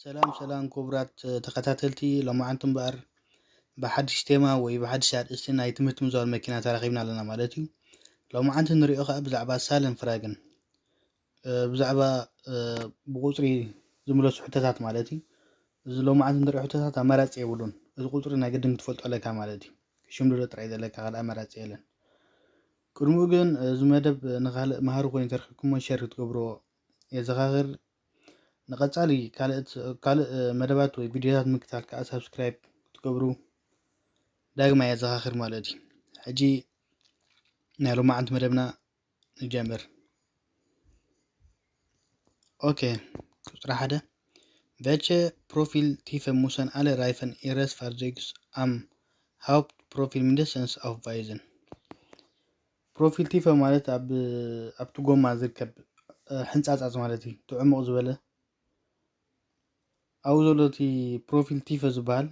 ሰላም ሰላም ክቡራት ተኸታተልቲ፣ ሎማዓንቲ እምበኣር ብሓድሽ ቴማ ወይ ብሓድሽ ኣርእስቲ ናይ ትምህርቲ ምዝዋር መኪና ተራኺብና ኣለና ማለት እዩ። ሎማዓንቲ ንሪኦ ከኣ ብዛዕባ ሳለን ፍራግን፣ እ፣ ብዛዕባ፣ እ፣ ብቁጽሪ ዝምለሱ ሕቶታት ማለት እዩ። እዚ ሎማዓንቲ ንሪኦ ሕቶታት ኣማራጺ የብሉን። እዚ ቁጽሪ ናይ ግድን ክትፈልጦ ኣለካ ማለት እዩ። ክትሽምድዶ ጥራይ ዘለካ፣ ካልእ ኣማራጺ የለን። ቅድሚኡ ግን፣ እ፣ እዚ መደብ ንኻልእ መሃሪ ኮይኑ ተረኺብኩሞ ሸር ክትገብርዎ የዘኻኽር። ንቐጻሊ ካልእ፣ ካልእ መደባት ወይ ቪድዮታት ምክታል ከኣ ሳብስክራይብ ክትገብሩ ዳግማይ የዘኻኽር ማለት እዩ። ሕጂ ናይ ሎማዓንቲ መደብና ንጀምር። ኦኬ፣ ቁጽሪ ሓደ። Welche Profiltiefe müssen alle Reifen ihres Fahrzeugs am Hauptprofil mindestens aufweisen? ፕሮፊል ቲፈ ማለት ኣብ፣ ኣብቲ ጎማ ዝርከብ፣ እ፣ ሕንጻጻጽ ማለት እዩ። እቲ ዕሙቕ ዝበለ ኣብኡ ዘሎ እቲ ፕሮፊል ቲፈ ዝበሃል፣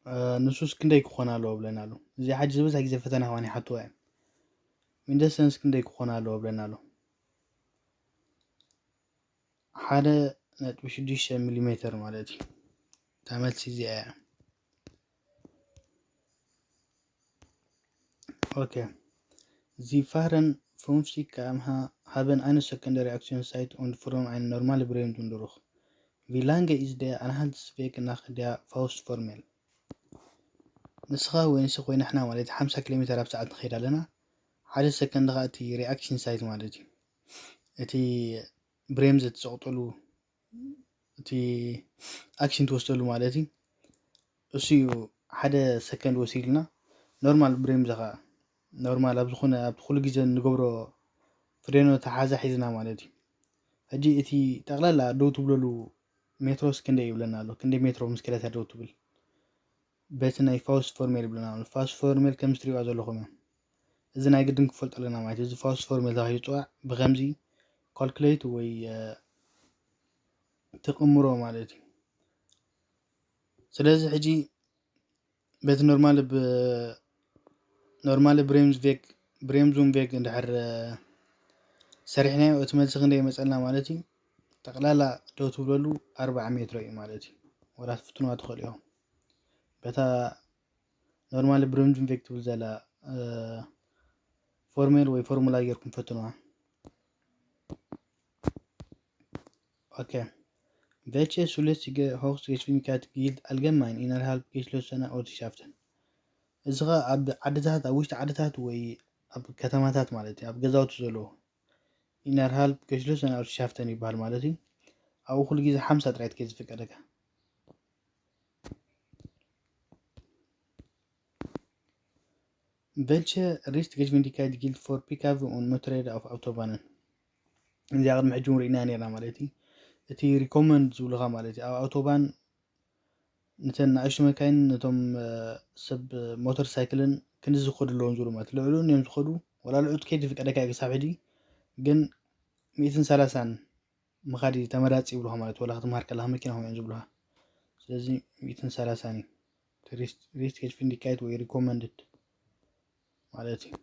እ፣ ንሱስ ክንደይ ክኾን ኣለዎ ብለና ኣሎ። እዚ ሓጂ ዝበዝሕ ግዜ ፈተና ከማን ይሓትዋ እዮም። ሚንደሰንስ ክንደይ ክኾን ኣለዎ ብለና ኣሎ። ሓደ ነጥቢ ሽዱሽተ ሚሊሜትር ማለት እዩ። እታ መልሲ እዚኣ እያ። ኦኬ። Sie fahren fünfzig km/h, haben eine sekundäre Aktionszeit und fuhren eine normale Bremsung durch. Wie lange ist der Anhaltsweg nach der Faustformel? ንስኻ ወይ ንስኺ ወይ ንሕና ማለት ሓምሳ ኪሎ ሜትር ኣብ ሰዓት ንኸይድ ኣለና። ሓደ ሰከንድ ኸኣ እቲ ሪኣክሽን ሳይት ማለት እዩ። እቲ ብሬምዝ እትጸቕጠሉ፣ እቲ ኣክሽን ትወስደሉ ማለት እዩ። እሱ እዩ ሓደ ሰከንድ ወሲድልና። ኖርማል ብሬምዝ ኸኣ ኖርማል ኣብ ዝኾነ፣ ኣብ ኩሉ ግዜ እንገብሮ ፍሬኖ ተሓዛ ሒዝና ማለት እዩ። ሕጂ እቲ ጠቕላላ ደው ትብለሉ ሜትሮስ ክንደይ ይብለና ኣሎ? ክንደይ ሜትሮ ምስ ከደታ ደው ትብል? በቲ ናይ ፋውስት ፎርሜል ይብለና ኣሎ። ፋውስት ፎርሜል ከም እትሪእዋ ዘለኹም እዮም። እዚ ናይ ግድን ክፈልጦ ኣለና ማለት እዩ። እዚ ፋውስት ፎርሜል ተባሂሉ ይጽዋዕ። ብኸምዚ ካልኩሌት ወይ፣ እ፣ ትቕምሮ ማለት እዩ። ስለዚ ሕጂ በቲ ኖርማል ብ-፣ ኖርማል ብሬምዝ ቬግ፣ ብሬምዙን ቬግ እንድሕር፣ እ፣ ሰሪሕናዮ እቲ መልሲ ክንደይ ይመጸልና ማለት እዩ? ጠቕላላ ደው ትብለሉ ኣርብዓ ሜትሮ እዩ ማለት እዩ። ወላ ትፍትንዋ ትኽእሉ ኢኹም። በታ ኖርማል ብሬምዙን ቬግ ትብል ዘላ፣ እ፣ ፎርሜል ወይ ፎርሙላ ጌርኩም ፈትንዋ። ኦኬ። Welche zulässige Höchstgeschwindigkeit gilt allgemein innerhalb geschlossener Ortschaften? እዚ ኸኣ ኣብ ዓድታት፣ ኣብ ውሽጢ ዓድታት ወይ ኣብ ከተማታት ማለት እዩ፣ ኣብ ገዛውቲ ዘለዎ innerhalb geschlossener Ortschaften ይበሃል ማለት እዩ። ኣብኡ ኩሉ ግዜ ሓምሳ ጥራይ ትከይድ ዝፍቀደካ። Welche Richtgeschwindigkeit gilt für Pkw und Motorräder auf Autobahnen? እዚኣ ቅድሚ ሕጂ እውን ርኢናያ ነርና ማለት እዩ። እቲ ሪኮመንድ ዝብሉኻ ማለት እዩ፣ ኣብ ኣውቶባን ነተን ንኣሽቱ መካይን ነቶም፣ እ፣ ሰብ ሞተር ሳይክልን ክንዲ ዝኸዱ ኣለዎም ዝብሉ ማለት እዩ። ልዕሉ እዮም ዝኸዱ፣ ወላ ልዑል ትከይድ ይፍቀደካ እዩ ክሳብ ሕጂ፣ ግን ሚእትን ሰላሳን ምኻድ እዩ ተመራጺ ይብሉኻ ማለት እዩ። ወላ ክትምሃር ከለኻ መኪና ከምኡ እዮም ዝብሉኻ። ስለዚ ሚእትን ሰላሳን እዩ። እቲ ሪስት፣ ሪስት ጌጅ ፊንዲካይት ወይ ሪኮመንድድ ማለት እዩ።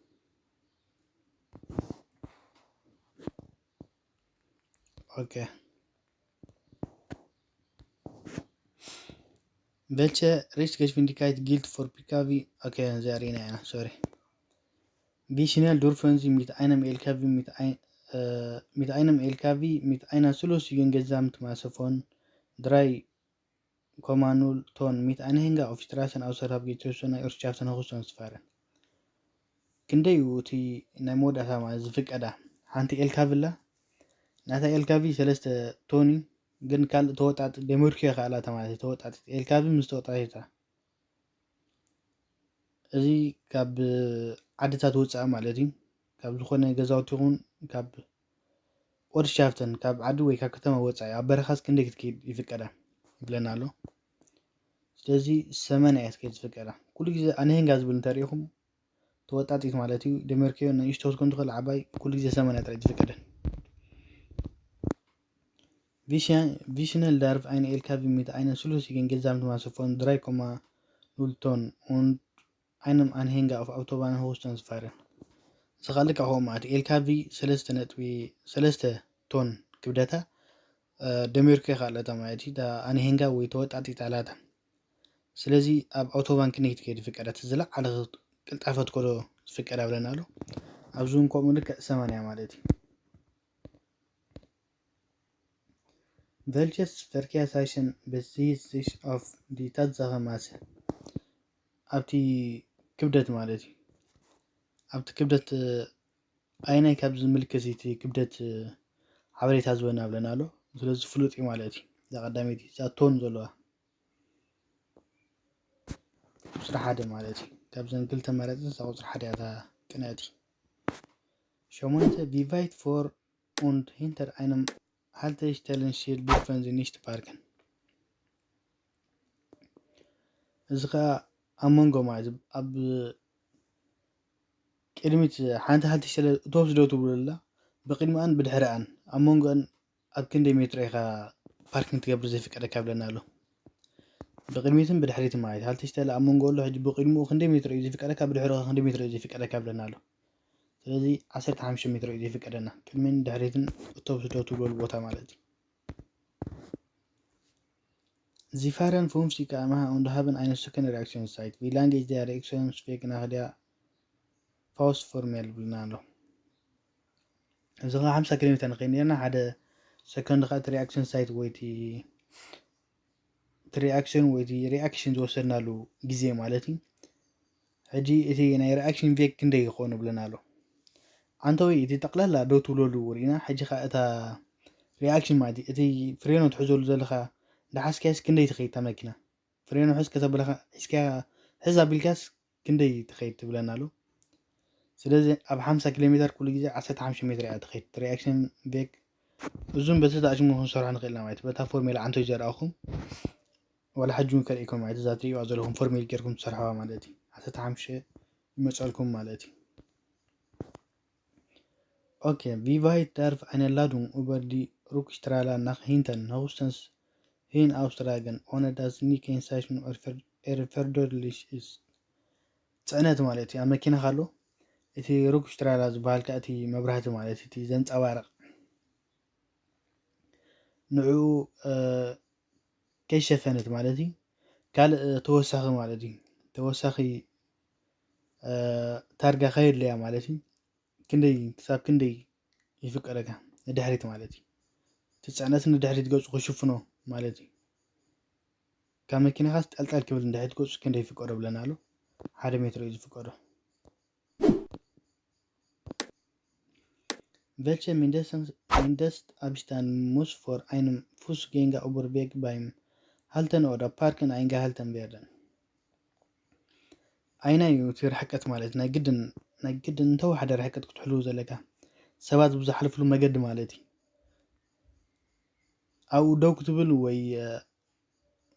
ኦኬ። Welche Richtgeschwindigkeit gilt für Pkw? ኦኬ፣ እዚኣ ርኢና ኢና፣ ሶሪ። Wie schnell dürfen Sie mit einem L K W mit ein-, äh, mit einem L K W mit einer zulässigen Gesamtmasse von drei Komma null Tonnen mit Anhänger auf Straßen außerhalb geschlossener Ortschaften höchstens fahren? ክንደይ እዩ እቲ ናይ መወዳእታ ማለት ዝፍቀዳ? ሓንቲ ኤልካቪ ኣላ። ናታ ኤልካቪ ሰለስተ ቶን እዩ፣ ግን ካልእ ተወጣጢ ደመርክዮ ከኣላታ ማለት እዩ። ተወጣጢት ኤልካቪ ምስ ተወጣጢታ እዚ ካብ ዓድታት ወፃኢ ማለት እዩ። ካብ ዝኾነ ገዛውቲ ይኹን ካብ ኦርትሻፍተን፣ ካብ ዓዲ ወይ ካብ ከተማ ወፃኢ፣ ኣብ በረኻስ ክንደይ ክትከይድ ይፍቀዳ ይብለና ኣሎ። ስለዚ ሰማንያ እያ ክትከይድ ዝፍቀዳ። ኩሉ ግዜ ኣነሄንጋ ዝብል እንተሪኢኹም ተወጣጢት ማለት እዩ። ደመርክዮ ንእሽቶ ክትኮን ትኽእል፣ ዓባይ ኩሉ ግዜ ሰማንያ ጥራይ ዝፍቀደን። Wie schnell darf ein L K W mit einer zulässigen Gesamtmasse von drei Komma null Tonnen und einem Anhänger auf Autobahnen höchstens fahren? እዚ ካልእ ከዓ ከምኡ ማለት እዩ። ኤልካቪ ሰለስተ ነጥቢ ሰለስተ ቶን ክብደታ ደሜርኮ ይኽኣለታ ማለት እዩ። ኣንሄንጋ ወይ ተወጣጢጣላታ። ስለዚ ኣብ ኣውቶባን ክንደይ ክትከይድ ይፍቀዳ? እቲ ዝለዓለ ቅልጣፈ ትከዶ ዝፍቀዳ ብለና ኣሎ። ኣብዚ እውን ከምኡ ልክዕ ሰማንያ ማለት እዩ። Welches Verkehrseichen bezieht sich auf die Tatsache Masse? ኣብቲ ክብደት ማለት እዩ። ኣብቲ ክብደት ኣየናይ ካብ ዝምልከት እቲ ክብደት ሓበሬታ ዝበና ብለና ኣሎ። ስለዚ ፍሉጥ እዩ ማለት እዩ። እዛ ቀዳመይቲ እዛ ቶን ዘለዋ ቁፅሪ ሓደ ማለት እዩ። ካብዘን ክልተ መረፂ እዛ ቁፅሪ ሓደ እያ እታ ቅንዕቲ። ሸሞንተ፣ Wie weit vor und hinter einem Haltestellen steht, dürfen Sie nicht parken? እዚ ከዓ ኣብ መንጎ ማለት እዩ። ኣብ ቅድሚት ሓንቲ ሃልተስተለ እቶብስ ደው ትብሉ ኣላ፣ ብቅድሚኣን ብድሕሪኣን ኣብ መንጎኣን ኣብ ክንደይ ሜትሮ ኢኻ ፓርኪንግ ትገብር ዘይፍቀደካ ብለና ኣሎ። ብቅድሚትን ብድሕሪትን ማለት እዩ። ሃልተስተለ ኣብ መንጎ ኣሎ፣ ሕጂ ብቅድሚኡ ክንደይ ሜትሮ እዩ ዘይፍቀደካ፣ ብድሕሪኡ ክንደይ ሜትሮ እዩ ዘይፍቀደካ ብለና ኣሎ። ስለዚ ዓሰርተ ሓሙሽተ ሜትሮ እዩ ዘይፍቀደና፣ ቅድሚን ድሕሪትን እቶብስ ደው ትብለሉ ቦታ ማለት እዩ። Sie fahren fünfzig km/h und haben eine Sekunde Reaktionszeit. Wie lang ist der Reaktionsweg nach der Pause formel ብልና ኣሎ። እዚ ከዓ ሓምሳ ኪሎ ሜትር ንኸይድ ነርና፣ ሓደ ሰኮንድ ከዓ እቲ ሪኣክሽን ሳይት ወይ እቲ ሪኣክሽን ወይ እቲ ሪኣክሽን ዝወሰድናሉ ግዜ ማለት እዩ። ሕጂ እቲ ናይ ሪኣክሽን ቬግ ክንደይ ይኾኑ ብለና ኣሎ። ኣንተ ወይ እቲ ጠቕላላ ደው ትብለሉ ርኢና፣ ሕጂ ከዓ እታ ሪኣክሽን ማለት እዩ፣ እቲ ፍሬኖ ትሕዘሉ ዘለኻ ዳሓስካያስ ክንደይ ትኸይድ እታ መኪና? ፍሬኖ ሕዝ ከተበለኻ ሒዝካ ሕዝ ኣቢልካስ ክንደይ ትኸይድ ትብለና ኣሎ። ስለዚ ኣብ ሓምሳ ኪሎ ሜትር ኩሉ ግዜ ዓሰርተ ሓሙሽተ ሜትር እያ ትኸይድ ሪኣክሽን ቬግ። እዙም በቲ ተኣሽሙ ክንሰርሖ ንኽእል ኢና ማለት እዩ። በታ ፎርሜላ ዓንቶይ ዘርኣኹም ዋላ ሕጂ እውን ከርእይኩም ማለት እዛ ትርእይዋ ዘለኹም ፎርሜል ጌርኩም ትሰርሕዋ ማለት እዩ። ዓሰርተ ሓሙሽተ ይመፀልኩም ማለት እዩ። Okay, wie weit darf eine Ladung über die Rückstrahler nach hinten, höchstens hin Austragen, ohne dass nie kennzeichnen erforderlich ist? ፅዕነት ማለት እዩ። ኣብ መኪና ካሎ እቲ ሩክስትራላ ዝበሃል ከዓ እቲ መብራህቲ ማለት እቲ ዘንፀባርቕ ንዕኡ ከይሸፈነት ማለት እዩ። ካልእ ተወሳኺ ማለት እዩ። ተወሳኺ ታርጋ ከየድለያ ማለት እዩ። ክንደይ ክሳብ ክንደይ ይፍቀደካ ንድሕሪት ማለት እዩ። እቲ ፅዕነት ንድሕሪት ገፁ ክሽፍኖ ማለት እዩ። ካብ መኪናኻስ ጠልጠል ክብል ንድሕሪት ገፁ ክንደይ ይፍቀዶ ብለና ኣሎ። ሓደ ሜትሮ እዩ ዝፍቀዶ። Welche Mindest-, Mindestabstand muss vor einem Fußgängerüberweg beim Halten oder Parken eingehalten werden? ኣይናይ እዩ እቲ ርሕቀት ማለት ናይ ግድን ናይ ግድን እንተወሓደ ርሕቀት ክትሕልው ዘለካ ሰባት ብዝሓልፍሉ መገዲ ማለት እዩ። ኣብኡ ደው ክትብል ወይ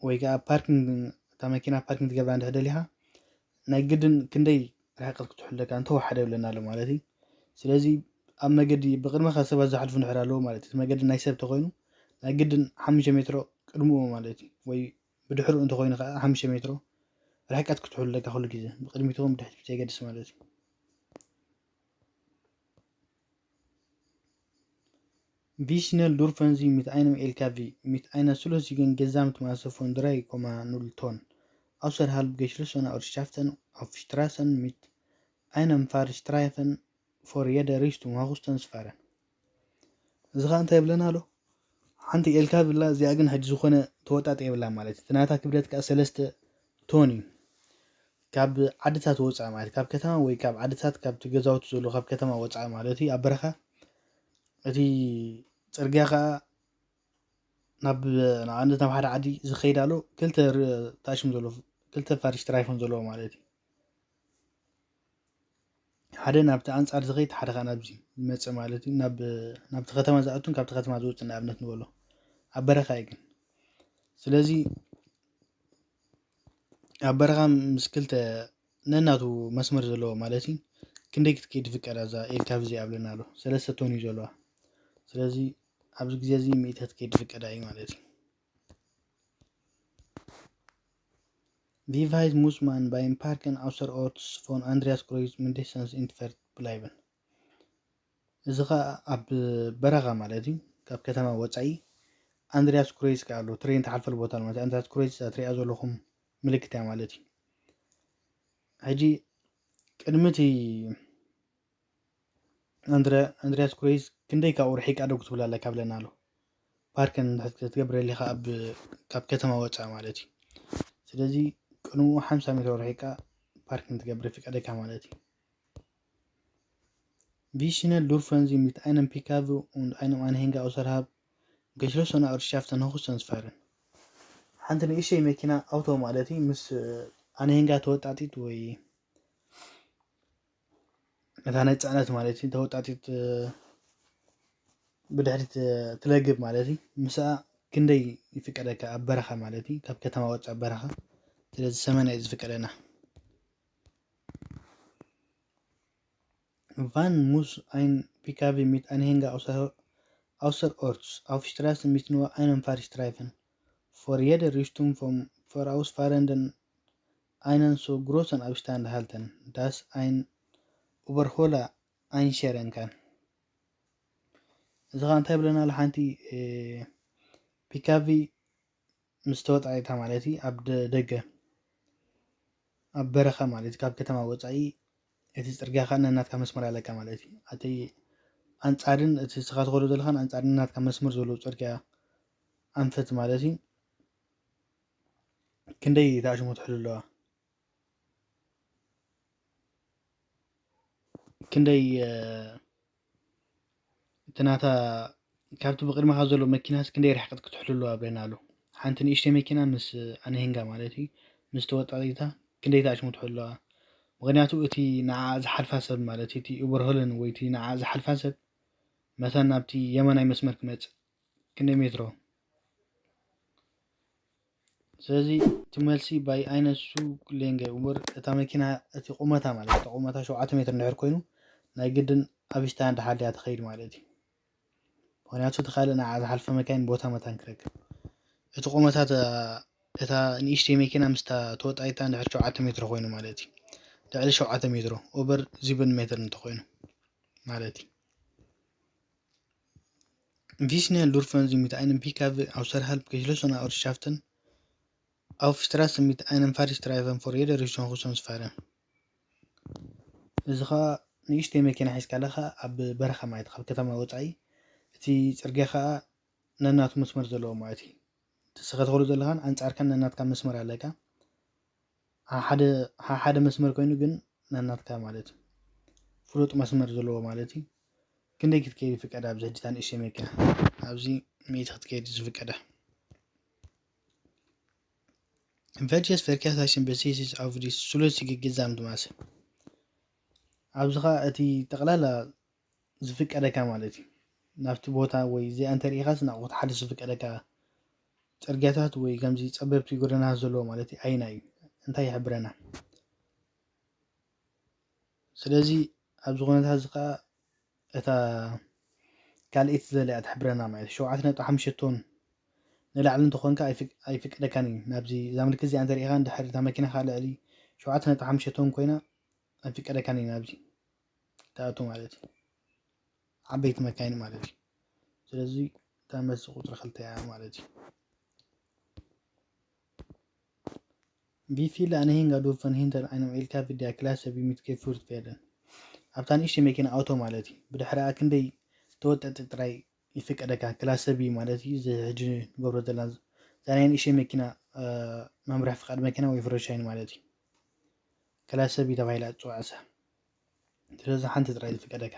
ወይ ከዓ ፓርኪንግ እታ መኪና ፓርኪንግ ትገብራ እንድሕር ደሊኻ ናይ ግድን ክንደይ ርሕቀት ክትሕሉ ኣለካ እንተወሓደ ይብለና ኣሎ ማለት እዩ። ስለዚ ኣብ መገዲ ብቅድመኻ ሰባት ዝሓልፉ እንድሕር ኣለዎ ማለት እዩ። እቲ መገዲ ናይ ሰብ ተኮይኑ ናይ ግድን ሓሙሽተ ሜትሮ ቅድምኡ ማለት እዩ ወይ ብድሕሩ እንተኮይኑ ከዓ ሓሙሽተ ሜትሮ ርሕቀት ክትሕሉ ኣለካ ኩሉ ግዜ ብቅድሚትኩም ብድሕሪት ብዘይገድስ ማለት እዩ። Wie schnell dürfen Sie mit einem L K W mit einer zulässigen Gesamtmasse von drei Komma null Tonnen außerhalb geschlossener Ortschaften auf Straßen mit einem Fahrstreifen vor jeder Richtung höchstens fahren? እዚ ኸዓ እንታይ ይብለና ኣሎ? ሓንቲ ኤልካ ብላ እዚኣ ግን ሕጂ ዝኾነ ተወጣጥ የብላ ማለት እዩ። እቲ ናታ ክብደት ከዓ ሰለስተ ቶን እዩ። ካብ ዓድታት ወፃእ ማለት ካብ ከተማ ወይ ካብ ዓድታት ካብቲ ገዛውቲ ዘሎ ካብ ከተማ ወፃእ ማለት እዩ። ኣብ በረኻ እቲ ፅርግያ ከዓ ናብ ንኣብነት ናብ ሓደ ዓዲ ዝኸይድ ኣሎ ክልተ ር- ታሽም ዘሎ ክልተ ፋርሽ ትራይፎን ዘለዎ ማለት እዩ። ሓደ ናብቲ ኣንፃር ዝኸይድ ሓደ ከዓ ናብዚ ዝመፅእ ማለት እዩ። ናብ ናብቲ ከተማ ዝኣቱን ካብቲ ከተማ ዝወፅእ ንኣብነት ንበሎ ኣብ በረኻ እዩ ግን ስለዚ ኣብ በረኻ ምስ ክልተ ነናቱ መስመር ዘለዎ ማለት እዩ። ክንደይ ክትከይድ ፍቀዳ እዛ ኤልካቪ እዚኣ ብለና ኣሎ ሰለስተ ቶን እዩ ዘለዋ። ስለዚ ኣብዚ ግዜ እዚ ሚእቲ ክትከይድ ፍቀዳ እዩ ማለት እዩ። Wie weit muss man beim Parken außerorts von Andreas Kreuz mindestens entfernt bleiben? እዚ ኸዓ ኣብ በረኻ ማለት እዩ። ካብ ከተማ ወፃኢ ኣንድሪያስ ክሮይስ ከኣ ኣሎ፣ ትሬን ትሓልፈሉ ቦታ ኣሎ ማለት እዩ። ኣንድሪያስ ክሮይስ እዛ ትሪኣ ዘለኹም ምልክት እያ ማለት እዩ። ሕጂ ቅድሚ እቲ ኣንድረ-፣ ኣንድሪያስ ክሮይስ ክንደይ ካብኡ ርሒቃ ደጉ ትብል ኣለካ ብለና ኣሎ። ፓርኪን እንድሕር ክትገብር ደሊኻ ኣብ፣ ካብ ከተማ ወፃእ ማለት እዩ። ስለዚ ቅድሚኡ ሓምሳ ሜትሮ ርሒቃ ፓርኪን ትገብር ይፍቀደካ ማለት እዩ። Wie schnell dürfen Sie mit einem P K W und einem Anhänger außerhalb geschlossener Ortschaften Hochstands fahren? ሓንቲ ንእሽተይ መኪና ኣውቶ ማለት እዩ ምስ ኣንሄንጋ ተወጣጢት ወይ እታ ናይ ጽዕነት ማለት እዩ ተወጣጢት ብድሕሪት ትለግብ ማለት እዩ። ምስኣ ክንደይ ይፍቀደካ ኣብ በረኻ ማለት እዩ፣ ካብ ከተማ ወጻእ በረኻ? ስለዚ ሰማንያ እዩ ዝፍቀደና። Wann muss ein P K W mit Anhänger außer, außerorts auf Straße mit nur einem Fahrstreifen vor jeder Richtung vom vorausfahrenden einen so großen Abstand halten, dass ein Überholer einscheren kann? እዚ ኸዓ እንታይ ብለና ኣሎ? ሓንቲ ፒካቪ ምስ ተወጣኢታ ማለት እዩ፣ ኣብ ደ-፣ ደገ ኣብ በረኻ ማለት እዩ፣ ካብ ከተማ ወጻኢ እቲ ጽርግያ ኸዓ ነናትካ መስመር ኣለካ ማለት እዩ። እቲ ኣንጻርን እቲ ንስኻ ትኸዶ ዘለኻን ኣንጻር ነናትካ መስመር ዘለዎ ጽርግያ ኣንፈት ማለት እዩ። ክንደይ ተኣሽሙ ትሕሉ ኣለዋ? ክንደይ እ፣ እቲ ናታ ካብቲ ብቕድመኻ ዘሎ መኪናስ ክንደይ ርሕቀት ክትሕሉ ኣለዋ ብለና ኣሎ። ሓንቲ ንእሽተይ መኪና ምስ ኣነሄንጋ ማለት እዩ፣ ምስ ተወጣጢታ ክንደይ ተኣሽሙ ትሕሉ ኣለዋ? ምኽንያቱ እቲ ንዓ ዝሓልፋ ሰብ ማለት እዩ፣ እቲ ኡበርሆልን ወይ እቲ ንዓ ዝሓልፋ ሰብ መታን ናብቲ የማናይ መስመር ክመጽእ ክንደይ ሜትሮ? ስለዚ እቲ መልሲ ባይ ኣይነሱ ሌንገ እምበር እታ መኪና እቲ ቁመታ ማለት እቲ ቁመታ ሸውዓተ ሜትር እንድሕር ኮይኑ ናይ ግድን ኣብ ስታንድ ሓልያ ትኸይድ ማለት እዩ። ምኽንያቱ እቲ ካልእ ንዓ ዝሓልፈ መካይን ቦታ መታን ክረክብ። እቲ ቁመታ እታ፣ እታ ንእሽተይ መኪና ምስታ ተወጣይታ እንድሕር ሸውዓተ ሜትሮ ኮይኑ ማለት እዩ። ልዕሊ ሸውዓተ ሜትሮ ኦቨር ዚብን ሜትር እንተኾይኑ ማለት እዩ። Wie schnell dürfen Sie mit einem P K W außerhalb geschlossener Ortschaften auf Straße mit einem Fahrstreifen vor jeder Richtung Hochstands fahren? እዚ ኸዓ ንእሽተይ መኪና ሒዝካ ኣለኻ ኣብ በረኻ ማለት ካብ ከተማ ወጻኢ፣ እቲ ጽርግያ ኸዓ ነናቱ መስመር ዘለዎ ማለት እዩ። ንስኻ ትኸዶ ዘለኻን ኣንጻርካን ነናትካ መስመር ኣለካ። ሓደ፣ ሓደ መስመር ኮይኑ ግን ነናትካ ማለት እዩ። ፍሉጥ መስመር ዘለዎ ማለት እዩ። ክንደይ ክትከይድ ይፍቀድ ኣብዚ ሕጂ እታ ንእሽተይ መኪና? ኣብዚ ሚእቲ ክትከይድ ዝፍቀዳ። Welches Verkehrszeichen bezieht sich auf die zulässige Gesamtmasse? ኣብዚ ኸዓ እቲ ጠቕላላ ዝፍቀደካ ማለት እዩ። ናብቲ ቦታ ወይ እዚኣ እንተሪኢኻስ ናብኡ ክትሓልፍ ዝፍቀደካ ጽርግያታት ወይ ከምዚ ጸበብቲ ጎደናታት ዘለዎ ማለት እዩ። ኣየናይ እዩ? እንታይ ይሕብረና? ስለዚ ኣብዚ ኩነታት እዚ ኸዓ እታ ካልኣይቲ ዘላ እያ ትሕብረና ማለት እዩ። ሸውዓተ ነጥቢ ሓሙሽተ ቶን ንላዕሊ እንተኾንካ ኣይፍቅ-፣ ኣይፍቀደካን እዩ። ናብዚ እዛ ምልክት እዚኣ እንተሪኢኻ እንድሕር እታ መኪና ኸዓ ልዕሊ ሸውዓተ ነጥቢ ሓሙሽተ ቶን ኮይና ኣይፍቀደካን እዩ ናብዚ ትኣቱ ማለት እዩ። ዓበይቲ መካይን ማለት እዩ። ስለዚ እታ መልሲ ቁጽሪ ክልተ እያ ማለት እዩ። Wie viele Anhänger dürfen hinter einem L K W der Klasse B mitgeführt werden? ኣብታ ንእሽተይ መኪና ኣውቶ ማለት እዩ። ብድሕሪኣ ክንደይ ተወጠጢ ጥራይ ይፍቀደካ? ክላሰ ቢ ማለት እዩ። እዚ ሕጂ ንገብሮ ዘለና እዛ ናይ ንእሽተይ መኪና፣ እ፣ መምርሒ ፍቃድ መኪና ወይ ፍረሻይን ማለት እዩ። ክላሰ ቢ ተባሂላ ትጽዋዕ እሳ። ስለዚ ሓንቲ ጥራይ ዝፍቀደካ።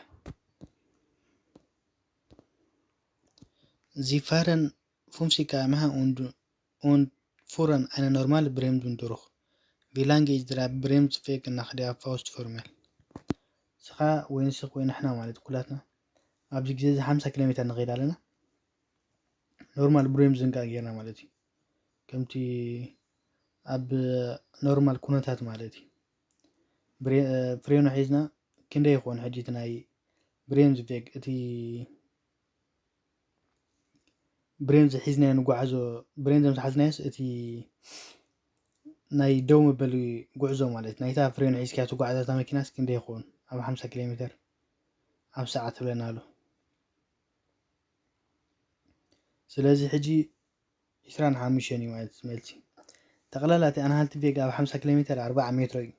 Sie fahren fünfzig K M H und, und fuhren eine normale Bremsen durch. Wie lange ist der Bremsweg nach der Faustformel? ንስኻ ወይ ንስኽ ወይ ንሕና ማለት ኩላትና ኣብዚ ግዜ እዚ ሓምሳ ኪሎ ሜትር ንኸይድ ኣለና። ኖርማል ብሬምዝን ከኣ ጌርና ማለት እዩ። ከምቲ ኣብ ኖርማል ኩነታት ማለት እዩ። ብሬ-፣ ፍሬኑ ሒዝና ክንደይ ይኾን ሕጂ እቲ ናይ ብሬምዝ ቬግ፣ እቲ ብሬምዝ ሒዝናዮ ንጓዓዞ፣ ብሬምዝ ምስ ሓዝናዮስ እቲ ናይ ደው መበሊ ጉዕዞ ማለት ናይታ ፍሬኑ ሒዝካያ ትጓዓዛ እታ መኪናስ ክንደይ ይኸውን? ኣብ ሓምሳ ኪሎ ሜትር ኣብ ሰዓት ትብለና ኣሎ። ስለዚ ሕጂ ዕስራን ሓሙሽተን እዩ ማለት መልሲ። ጠቕላላ እቲ ኣንሃልት ቬግ ኣብ ሓምሳ ኪሎ ሜትር ኣርባዓ ሜትሮ እዩ።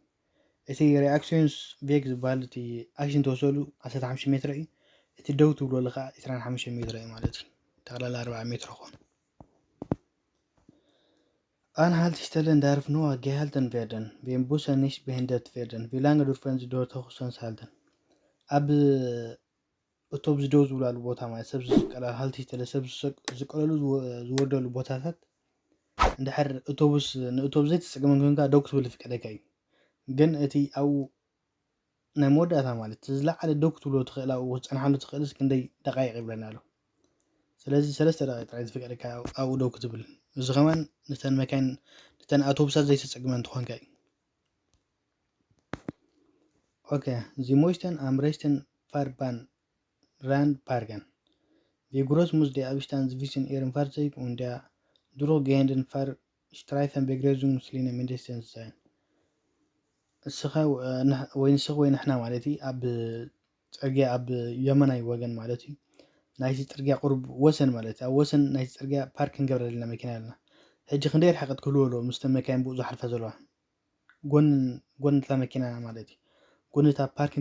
እቲ ሪኣክሽንስ ቬግ ዝበሃል እቲ ኣክሽን ተወሰሉ ዓሰርተ ሓሙሽተ ሜትሮ እዩ። እቲ ደው ትብሎ ከዓ ዕስራን ሓሙሽተ ሜትሮ እዩ ማለት እዩ። ጠቕላላ ኣርባዓ ሜትሮ ኾን። Anhaltestellen darf nur gehalten werden, wenn Busse nicht behindert werden. Wie lange dürfen sie dort höchstens halten? ኣብ እቶብ ዝደው ዝብላሉ ቦታ ማለት ሰብ ዝስቀላ ሃልት ይተለ ሰብ ዝስቅ- ዝስቀለሉ ዝወ- ዝወርደሉ ቦታታት እንድሕር እቶብስ ንእቶብ ዘይተፀገመን ኮንካ ደው ክትብል ይፍቀደካ እዩ። ግን እቲ ኣብኡ ናይ መወዳእታ ማለት እቲ ዝለዓለ ደው ክትብሎ ትኽእል ኣብኡ ክትፀንሓሉ ትኽእልስ ክንደይ ደቃይቕ ይብለና ኣሎ። ስለዚ ሰለስተ ደቂቕ ጥራይ ዝፍቀደካ ኣብኡ ደው ክትብል። እዚ ከማን ንተን መካይን ንተን ኣውቶቡሳት ዘይተፀግመ እንትኾንካ እዩ። Okay, sie möchten am rechten Fahrbahn Rand parken. Wie groß muss der Abstand zwischen Ihrem Fahrzeug und der durchgehenden Fahrstreifenbegrenzungslinie mindestens sein? እስኻ ወይ ንስኽ ወይ ንሕና ማለት እዩ ኣብ ፅርግያ ኣብ የመናይ ወገን ማለት እዩ ናይቲ ፅርግያ ቁሩብ ወሰን ማለት እዩ ኣብ ወሰን ናይቲ ፅርግያ ፓርክ ክንገብረ ዘለና መኪና ኣለና። ሕጂ ክንደይ ርሕቀት ክህልዎ ኣለዎ ምስ ተን መካይን ብኡ ዝሓልፋ ዘለዋ ጎን ጎን እታ መኪና ማለት እዩ ጎን እታ ፓርክ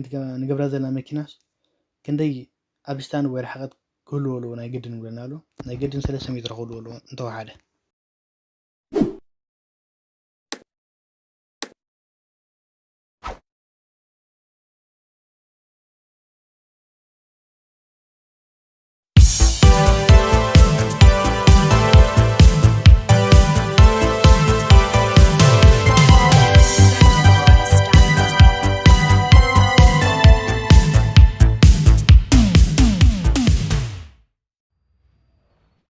ንገብራ ዘለና መኪናስ ክንደይ ኣብ ስታንድ ወይ ርሕቀት ክህልዎ ኣለዎ ናይ ግድን ንብለና ኣሎ። ናይ ግድን ሰለስተ ሜትሮ ክህልዎ ኣለዎ እንተወሓደ።